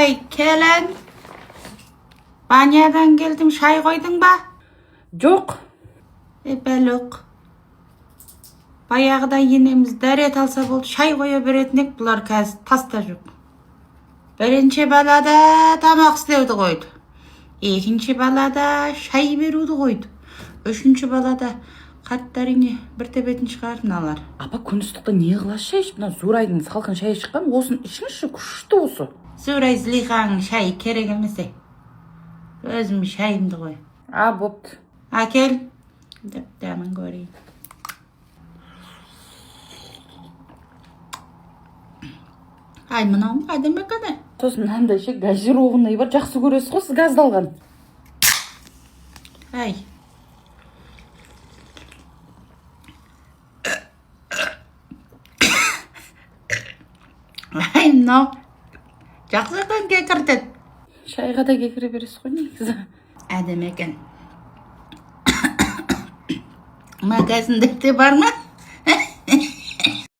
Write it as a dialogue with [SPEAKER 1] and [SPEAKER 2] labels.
[SPEAKER 1] Ей, келін, банядан келдім, шай қойдың ба?
[SPEAKER 2] Жоқ.
[SPEAKER 1] Е, бәлөк. Баяғыда енеміз дәрет алса болды, шай қоя беретін ек, бұлар қазір таста жоқ. Бірінші балада тамақ істеуді қойды. Екінші балада шай беруді қойды. Үшінші балада қарттар үйіне бір тебетін шығар мыналар.
[SPEAKER 2] Апа, күн ыстықта не қыласыз шай ішіп? Мына Зурайдың салқын шайы шыққан, осыны ішіңізші, күшті осы.
[SPEAKER 1] Зурай Злиханың шайы керек емес е. Өзім шайымды қой.
[SPEAKER 2] А, бопты.
[SPEAKER 1] Әкел деп дәмін көрейін. Ай, мынауың әдемі екен е.
[SPEAKER 2] Сосын мынандай ше, газированный бар, жақсы көресіз ғой сіз газдалған.
[SPEAKER 1] Ай. Ай, мынау жақсы екен, кекіртеді.
[SPEAKER 2] Шайға да кекіре бересіз ғой негізі.
[SPEAKER 1] Әдемі екен. Магазиндерде бар ма?